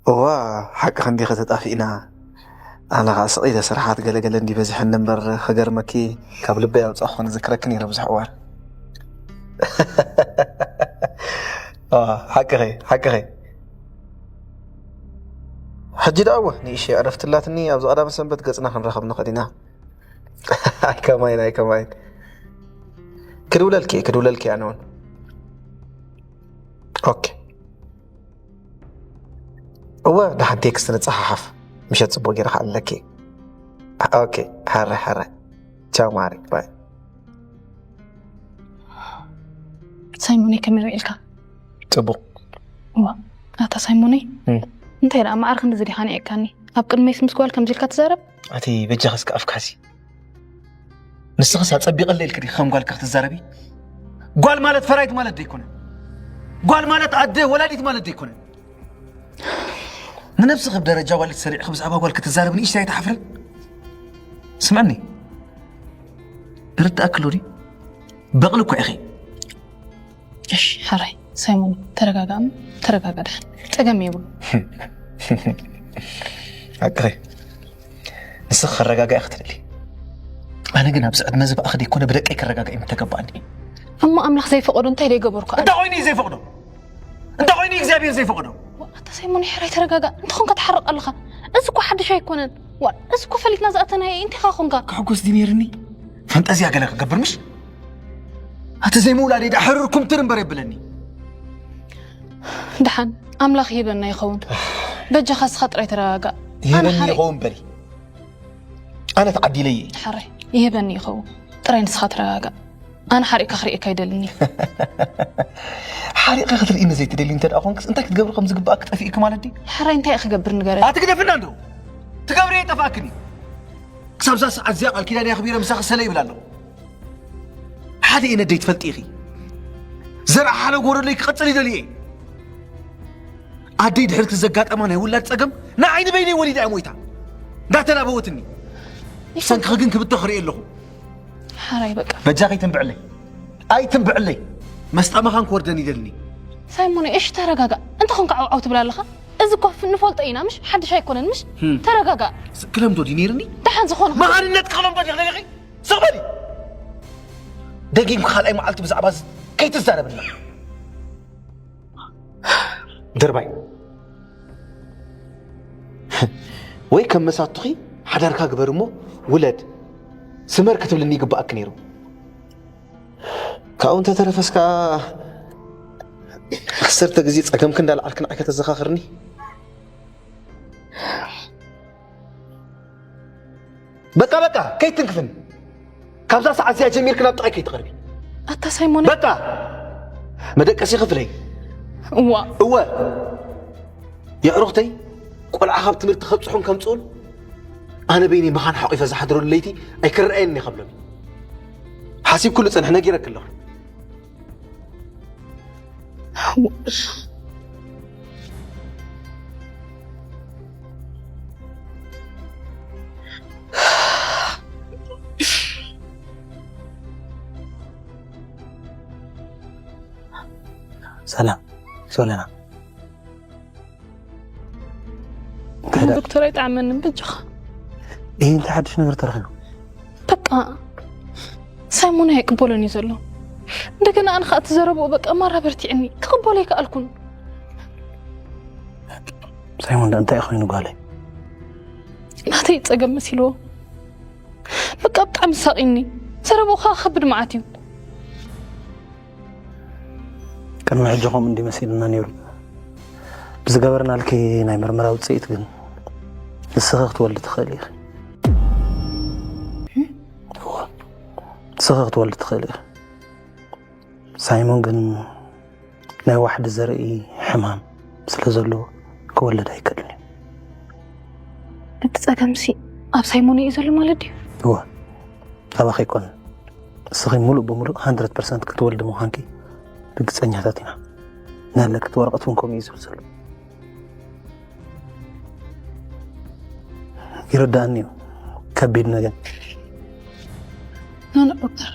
እዋ፣ ሓቅኺ እንዲኺ ተጣፊእና። ኣነ ኸዓ ስቕ ኢለ ስራሓት ገለገለ እንዲ በዝሐኒ እምበር፣ ክገርመኪ፣ ካብ ልበይ ኣውጻእኹ ንዝክረኪ ነይረ ብዙሕ እዋን። እዋ፣ ሓቅኺ፣ ሓቅኺ። ሕጂ ደኣ እወ፣ ንእሽተይ ዕረፍቲ ኣላትኒ፣ ኣብዚ ቀዳመ ሰንበት ገጽና ክንራኸብ ንኽእል ኢና። ኣይከማይን፣ ኣይከማይን። ክድውለልኪ እየ፣ ክድውለልኪ ኣነ እውን። ኦኬ። እወ፣ ደሓን ቴክስት ንጸሓሓፍ። ምሸት ጽቡቕ ገይረ ክኣልለኪ። ኦኬ፣ ሕራይ፣ ሕራይ። ቻው ማሪ፣ ባይ። ሳይሞነይ፣ ከመይ ውዒልካ? ጽቡቕ። እዋ፣ ኣታ ሳይሞነይ፣ እም። እንታይ ደኣ መዓር ክንድዚ ዲኻ ንዒቕካኒ? ኣብ ቅድመይስ ምስ ጓል ከምዚ ኢልካ ትዛረብ? ኣቲ በጃኻ እስከ ኣፍካ ሓዚ። ንስኽስ ኣጸቢቐለይ ኢልኪ ዲኺ ከም ጓልኪ ክትዛረቢ? ጓል ማለት ፈራይት ማለት ደይኮነ። ጓል ማለት ኣደ ወላዲት ማለት ደይኮነ። ንነብስኺ ብደረጃ ጓል እትሰሪዕኺ ብዛዕባ ጓል ክትዛረቢ ንእሽተይ ኣይትሓፍርን? ስምዕኒ፣ ይርድኣኪ ኣሎ ድዩ? በቕሊ እኮ ኢኺ። እሺ፣ ሕራይ ሳይሞን፣ ተረጋጋእ እሞ፣ ተረጋጋእ ደሓን። ጸገም የብሉ። ሓቅኺ። ንስኺ ክረጋጋእ ኢኺ ትደሊ። ኣነ ግን ኣብዚ ዕድመ እዚ ብኣኺ ደይኮነ ብደቀይ ክረጋጋእ እዩ ምተገባኣኒ። እሞ ኣምላኽ ዘይፈቐዶ እንታይ ደይገበርኩ ኣነ? እንታይ ኮይኑ እዩ ዘይፈቕዶ? እንታይ ኮይኑ እዩ እግዚኣብሔር ዘይፈቕዶ? ዋ፣ ኣታ ሳይሞን፣ ሕራይ ተረጋጋእ። እንተኾንካ ትሓርቕ ኣለኻ። እዚ እኮ ሓድሽ ኣይኮነን። ዋ፣ እዚ እኮ ፈሊጥና ዝኣተናዮ እዩ። እንታይ ኢኻ ኾንካ? ክሕጎስ ድዩ ነይርኒ? ፈንጠዝያ ገለ ክገብር ምሽ? ኣቲ ዘይምውላደይ ደኣ ሕርር ኩምትር እምበር የብለኒ። ደሓን ኣምላኽ ይህበና ይኸውን። በጃኻ እስኻ ጥራይ ተረጋጋእ። ኣነ ይህበኒ ሓሪ- ይኸውን በሊ። ኣነ ተዓዲለይ እየ። ሓራይ ይህበኒ ይኸውን። ጥራይ ንስኻ ተረጋጋእ። ኣነ ሓሪቕካ ክርእየካ ኣይደልን እየ። ሓሪቕካ ክትርእይኒ ዘይትደሊ እንተ ደኣ ኾንክስ እንታይ ክትገብሪ ከም ዝግብኣኪ ጠፊእኪ ማለት ድዩ? ሓራይ እንታይ እየ ክገብር ንገረኒ? ኣቲ ግደፍና እንዶ። ትገብሪ እየ ጠፍኣክኒ። ክሳብ እዛ ሰዓት እዚኣ ቃል ኪዳን ኣኽቢረ ምሳኺ ሰለ ይብል ኣለኹ። ሓደ እየ ነደይ ትፈልጢ ኢኺ። ዘርኣ ሓደ ጎረለይ ክቐጽል ይደሊ እየ። ኣደይ ድሕርቲ ዘጋጠማ ናይ ውላድ ጸገም ንዓይ ንበይነይ ወሊዳ እያ ሞይታ። እንዳተላበወትኒ። ብሰንክኺ ግን ክብቶ ክርኢ ኣለኹ። ሓራይ በቃ። በጃኺ ኣይትንብዕለይ። ኣይትንብዕለይ። መስጣ መኻን ክወርደን ይደልኒ። ሳይሞን፣ እሺ ተረጋጋ። እንተ ኾንካ ዓውዓው ትብል ኣለኻ? እዚ እኮ ፍ-፣ ንፈልጦ ኢና፣ ምሽ? ሓድሽ ኣይኮነን፣ ምሽ? ህም። ተረጋጋ። ስ-፣ ክለምዶ ድዩ ነይርኒ? ደሓን ዝኾነ መሃንነት ክለምዶ ድዩ ነይርኒ? ስቕ በሊ። ደጊምኪ ካልኣይ መዓልቲ ብዛዕባ እዚ ከይትዛረብና። ድርባይ። ወይ ከም መሳቱኺ ሓዳርካ ግበር እሞ ውለድ። ስመር ክትብልኒ ይግባኣኪ ነይሩ። ካብኡ እንተተረፈስ ከኣ ዓሰርተ ግዜ ጸገምኪ እንዳልዓልኪ ንዓይ ከተዘኻኽርኒ። በቃ፣ በቃ፣ ከይትንክፍኒ። ካብዛ ሰዓት እዚኣ ጀሚርኪ ናብ ጥቓይ ከይትቐርቢ። ኣታ ሳይሞን። በቃ! መደቀሲ ክፍለይ። እዋ። እወ። የዕሩኽተይ፣ ቆልዓ ካብ ትምህርቲ ከብጽሑን ከምጽኡን፣ ኣነ በይነይ መኻን ሓቂፈ ዝሓድረሉ ለይቲ ኣይክረኣየንን እየ ከብሎም። ሓሲብኩሉ ጽንሕ፣ ነጊረኪ ኣለኹ። ሰላም ሶለና። እንታይ ደ- ዶክተር ኣይጠዓመንን በጃኻ። ይህ እንታይ ሓድሽ ነገር ተረኺቡ? በቃ ሳይሞን ኣይቅበሎን እዩ ዘሎ። እንደገና ኣነ ከዓ እቲ ዘረብኡ በቃ ማራ በርቲዕኒ ክቕበሎ ኣይከኣልኩን። ሳይሞን ዳ እንታይ ኮይኑ ጓለይ? ናተይ ጸገም መሲልዎ በቃ ብጣዕሚ ሳቂኒ። ዘረብኡ ከዓ ከብድ መዓት እዩ። ቅድሚ ሕጂ ከምኡ እንዲ መሲሉና ነይሩ። ብዝገበርናልኪ ናይ ምርመራ ውፅኢት ግን ንስኺ ክትወልዲ ትኽእሊ ኢኺ። እወ፣ ንስኺ ክትወልዲ ትኽእሊ ኢኺ። ሳይሞን ግን ናይ ዋሕዲ ዘርኢ ሕማም ስለ ዘለዎ ክወልድ ኣይክእልን እዩ። እቲ ጸገምሲ ኣብ ሳይሞን እዩ ዘሎ ማለት ድዩ? እወ፣ ኣባኺ ኣይኮነን። ንስኺ ሙሉእ ብሙሉእ ሃንድረድ ፐርሰንት ክትወልዲ ምዃንኪ ርግጸኛታት ኢና። ናለክቲ ወረቐት እውን ከምኡ እዩ ዝብል ዘሎ። ይርዳእኒ እዩ። ከቢድ ነገር። ኖኖ ዶክተር፣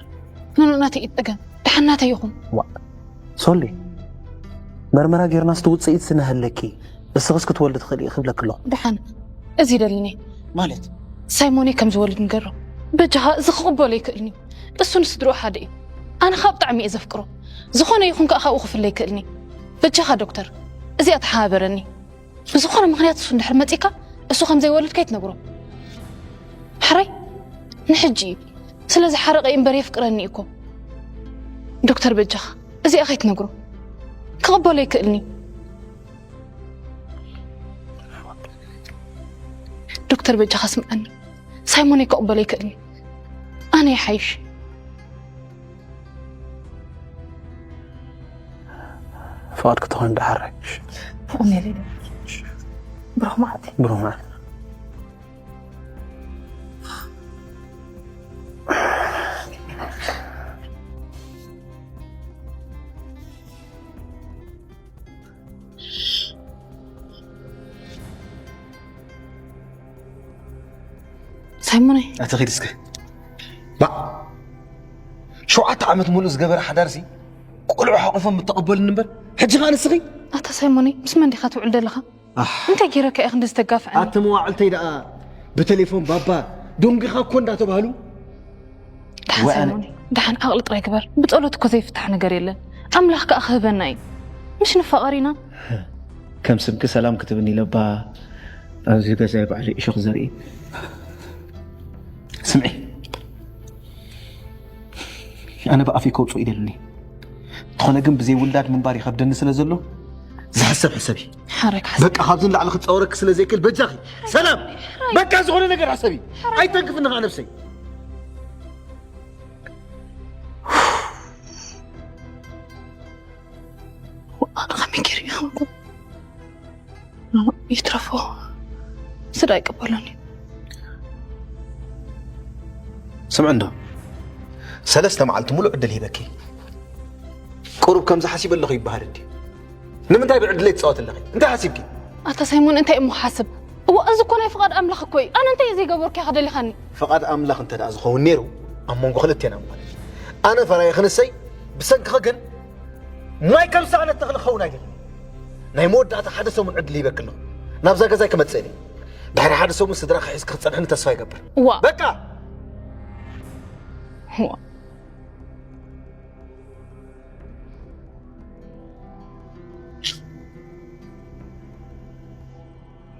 ኖኖ ናተይ እዩ ጸገም። ደሓን ናተይ ይኹን። ዋ፣ ሶሊ፣ መርመራ ጌርና ስቲ ውጽኢት ስናሃለኪ እስኽስ ክትወልድ ትኽእል ኢኺ ክብለኪ ኣለኹ። ደሓን፣ እዚ ደሊኒ። ማለት ሳይሞነይ ከም ዝወልድ ንገሮ። በጃኻ፣ እዚ ክቕበሎ ኣይክእልን እዩ። እሱ ንስድርኡ ሓደ እዩ። ኣነ ኸኣ ብጣዕሚ እየ ዘፍቅሮ። ዝኾነ ይኹን ከኣ ካብኡ ክፍለ ኣይክእልን እዩ። በጃኻ ዶክተር፣ እዚኣ ተሓባበረኒ። ብዝኾነ ምኽንያት እሱ እንድሕር መጺእካ፣ እሱ ከም ዘይወለድካ ኣይትነግሮ። ሕራይ ንሕጂ እዩ። ስለዚ ሓረቐ እምበር የፍቅረኒ እዩ እኮ። ዶክተር በጃኻ እዚኣ ከይትነግሮ። ክቕበሎ ኣይክእልን እዩ። ዶክተር በጃኻ ስምዐኒ። ሳይሞን ክቕበሎ ኣይክእልን እዩ። ኣነ ይሓይሽ። ፍቓድ ክትኾን ደሓራይ። ብሩኽ መዓልቲ። ብሩኽ መዓልቲ። ሳይሞነይ ኣቲ ኺድ እስከ ባ ሸውዓተ ዓመት ሙሉእ ዝገበረ ሓዳርሲ ቆልዑ ሓቑፎም ምተቐበሉኒ እምበር ሕጂ ኸኣ ንስኺ ኣታ ሳይሞነይ ምስ መን ዲኻ ትውዕል ዘለኻ? እንታይ ገይረካ ኢኻ ክንዲ ዝተጋፍዐኒ? ኣቲ መዋዕልተይ ደኣ ብቴሌፎን ባባ ዶንጊኻ እኮ እንዳተባህሉ ደሓን ሳይሞን፣ ደሓን ዓቕሊ ጥራይ ግበር። ብጸሎት እኮ ዘይፍታሕ ነገር የለን። ኣምላኽ ከኣ ክህበና እዩ። ምሽ ንፋቐር ኢና። ከም ስምኪ ሰላም ክትብኒ ኢለባ ኣብዚ ገዛይ ባዕሉ እሾኽ ዘርኢ። ስምዒ፣ ኣነ ብኣፈይ ከውፅኦ ይደልኒ። እንተኾነ ግን ብዘይ ውላድ ምንባር ይኸብደኒ ስለ ዘሎ ዝሕሰብ ሕሰቢ። ሓረግ ሓሰብ። በቃ ካብዚ ንላዕሊ ክፃወረኪ ስለ ዘይክእል በጃኺ ሰላም፣ በቃ ዝኾነ ነገር ሕሰቢ። ኣይተንክፍኒ ከዓ ነብሰይ። ኣነ ከመይ ገይሩ ይኸውን? ይትረፎ ስዳ ኣይቀበሎን እዩ። ስምዕ እንዶ ሰለስተ መዓልቲ ሙሉእ ዕድል ሂበኪ። ቁሩብ ከምዚ ሓሲበ ኣለኹ ይበሃል እንዲ። ንምንታይ ብዕድለይ ትፃወት ኣለኺ? እንታይ ሓሲብኪ? ኣታ ሳይሞን እንታይ እሞ ክሓስብ? እዋ እዚ እኮ ናይ ፍቓድ ኣምላኽ እኮ እዩ። ኣነ እንታይ እየ ዘይገበርኩ ኢኻ ደሊኻኒ? ፍቓድ ኣምላኽ እንተ ደኣ ዝኸውን ነይሩ ኣብ መንጎ ክልቴና ምኾነ። ኣነ ፈራይኺ ንሰይ ብሰንክኺ ግን ማይ ከም ዝሰኣነት ተኽሊ ክኸውን ኣይደልን። ናይ መወዳእታ ሓደ ሰሙን ዕድል ይበኪ ኣለኹ። ናብዛ ገዛይ ክመጽእ እየ። ድሕሪ ሓደ ሰሙን ስድራኺ ሒዝኪ ክትጸንሕኒ ተስፋ ይገብር። እዋ። በቃ። እዋ።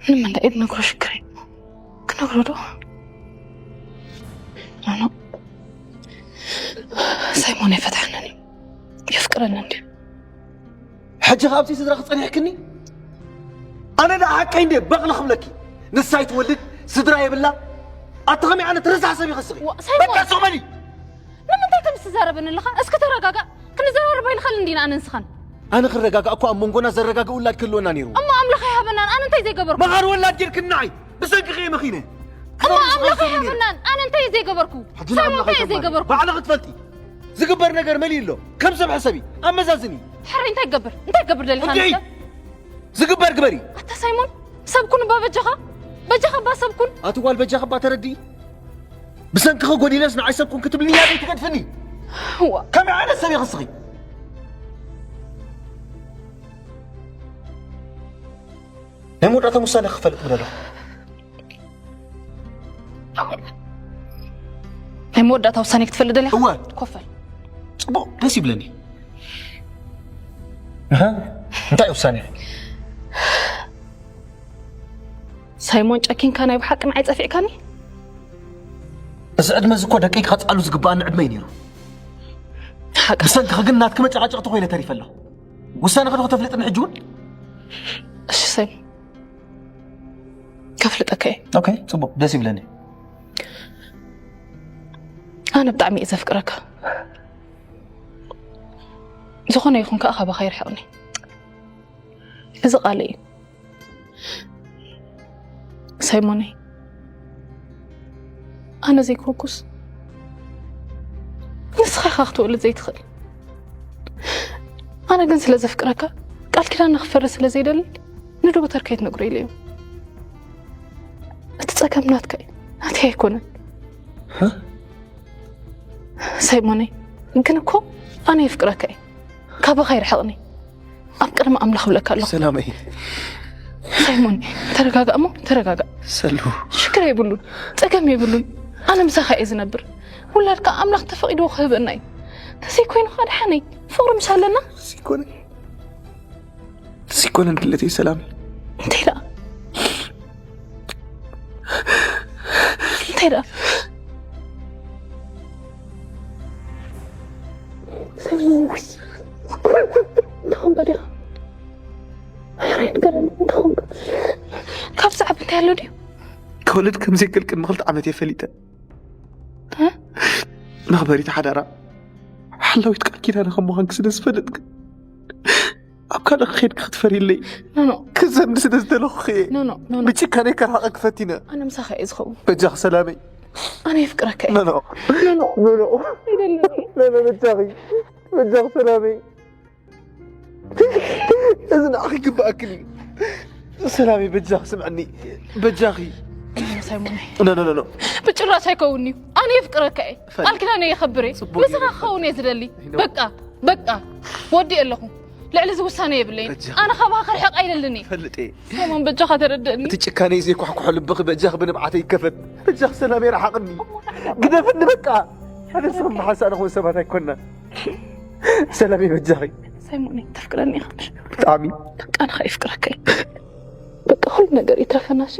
ንምንታይ እየ ዝነግሮ ሽግረይ? ክነግሮ ዶ? ኣኖ ሳይሞን የፈትሓንን እዩ የፍቅረንን ድዩ? ሕጂ ከ ኣብቲ ስድራ ክጸኒሕክኒ? ኣነ ደኣ ሓቀይ እንደ በቕሊ ክብለኪ ንሳ ይትወልድ ስድራ የብላ። ኣቲ ከመይ ዓይነት ረሳሕ ሰብ ኢኺ እስኺ? ዋ፣ ሳይሞን! በቃ ስቕ በሊ! ንምንታይ ከምዚ ትዛረበኒ ኣለኻ? እስኪ ተረጋጋእ። ክንዘራረብ ኣይንኽእልን ዲና ኣነ ንስኻን? ኣነ ክረጋጋእ እኮ ኣብ መንጎና ዘረጋግእ ውላድ ክህልወና ነይሩ። እሞ ኣምላኽ ኣይሃበናን። ኣነ እንታይ ዘይገበርኩ? መኻሪ ወላድ ጌርክኒ ንዓይ ብሰንክኺ እየ መኺነ። እሞ ኣምላኽ ኣይሃበናን። ኣነ እንታይ እየ ዘይገበርኩ? ሕጂ ንኣምላኽ ሳይሞን እንታይ እየ ኣይተማርሪ። ዘይገበርኩ? ባዕልኺ ትፈልጢ። ዝግበር ነገር መሊኡ ኣሎ። ከም ሰብ ሕሰቢ። ኣመዛዝኒ። ሕራይ እንታይ ትገብር? እንታይ ትገብር ደሊኻ? እንድዒ! ንስኻ? ዝግበር ግበሪ። ኣታ ሳይሞን ሰብ ኩን እባ በጃኻ። በጃኻ እባ ሰብ ኩን። ኣቲ ጓል በጃኺ እባ ተረድኢ። ብሰንክኺ ጎዲለስ ንዓይ ሰብ ኩን ክትብልኒ እያ ዘይትገድፍኒ። እዋ። ከመይ ዓይነት ሰብ ኢኺ እስኺ? ናይ መወዳእታ ውሳነ ክፈልጥ ምደለኹ። ናይ መወዳእታ ውሳኔ ክትፈልጥ ደሊኻ? እወ። ኮፈል። ጽቡቕ፣ ደስ ይብለኒ። እህ፣ እንታይ ውሳኔ? ሳይሞን ጨኪንካ ናይ ብሓቂ ንዓይ ጸፊዕካኒ? እዚ ዕድመ እዚ እኮ ደቀይ ክቐጽኣሉ ዝግብኣኒ ዕድመ እዩ ነይሩ። ሓቂ። ብሰንክኺ ግን ናትኪ መጨቓጨቕቲ ኮይነ ተሪፈ ኣለኹ። ውሳነኺ ዶ ከተፍልጥኒ ሕጂ እውን? እሺ ሳይሞን። ከፍልጠካ እየ። ኦኬ፣ ጽቡቕ፣ ደስ ይብለኒ። ኣነ ብጣዕሚ እየ ዘፍቅረካ። ዝኾነ ይኹን ከኣ ካባኻ ይርሕቕኒ። እዚ ቃለይ እዩ። ሳይሞነይ፣ ኣነ ዘይኮንኩስ ንስኻ ኢኻ ክትወልድ ዘይትኽእል። ኣነ ግን ስለ ዘፍቅረካ ቃል ኪዳንና ክፈርስ ስለ ዘይደሊ ንዶክተር ከይትነግሮ ኢለዮ። እቲ ጸገም ናትካ እዩ፣ ናተይ ኣይኮነን። ሳይሞነይ፣ ግን እኮ ኣነ የፍቅረካ እየ። ካባኻ ይርሕቕኒ። ኣብ ቅድሚ ኣምላኽ እብለካ ኣለኹ። ሰላመይ፣ ሳይሞን፣ ተረጋጋእ እሞ ተረጋጋእ። ሰሉ ሽግር የብሉን፣ ጸገም የብሉን። ኣነ ምሳኻ እየ ዝነብር። ውላድካ ኣምላኽ ተፈቒድዎ ክህበና እዩ። ተዘይኮይኑ ኸኣ ደሓነይ ፍቕሪ ምሽ ኣለና። ሲኮነ ሲኮነ ድለተይ ሰላም እንታይ ደኣ እንታይ ደኣ እንታይ ኾንካ ዲኻ? ሕራይ ንገረኒ፣ እንታይ ኾንካ? ካብ ዛዕባ እንታይ ኣሎ ድዩ? ክወልድ ከም ዘይክእል ቅድሚ ክልተ ዓመት እየ ፈሊጠ። እ? መኽበሪት ሓዳራ ሓላዊት ቃል ኪዳና ከም ምዃንኪ ስለ ዝፈለጥክ ኣብ ካልእ ክኸይድ ክትፈርይለይ ኖኖ ክዘምኒ ስለ ዝደለኹ እየ። ኖኖ ኖኖ ብጭካነይ ከርሓቐኪ ፈቲነ። ኣነ ምሳኻ እየ ዝኸውን። በጃኺ ሰላመይ። ኣነ የፍቅረካ እየ። ኖኖ ኖኖ ኖኖ ኣይደለኒ። ኖኖ በጃኺ በጃኺ ሰላመይ። እዚ ንዓኺ ይግባኣክን እዩ። ሰላመይ በጃኺ ስምዕኒ በጃኺ። ሳይሞን ኖ ኖ ኖ ኖ ብጭራሽ ኣይከውን'ዩ። ኣነ የፍቅረካ እየ። ፈል- ቃል ኪዳነይ የኸብር እየ። ጽቡቅ ንስኻ እዩ። ክኸውን እየ ዝደሊ። ኖ። በቃ በቃ ወዲእ ኣለኹ። ልዕሊ እዚ ውሳነ የብለይን። በጃ። ኣነ ካባኻ ክርሕቕ ኣይደልን እየ። ፈልጥ እየ። ሳይሞን በጃኻ ተረድእኒ። እቲ ጭካነይ ዘይኳሕኩሖ ልብኺ በጃኺ ብንብዓተይ ይከፈት። በጃኺ ሰላመይ ረሓቕኒ። ግደፍኒ በቃ። ሓደ ሰብ መሓሳና ኹን ሰባት ኣይኮና። ሰላመይ በጃኺ። ሳይሞን ተፍቅረኒ ኢኻ። ብጣዕሚ በቃ ኣነ ኸኣ የፍቅረካ እየ። በቃ ኩሉ ነገር ይትረፈና እሺ።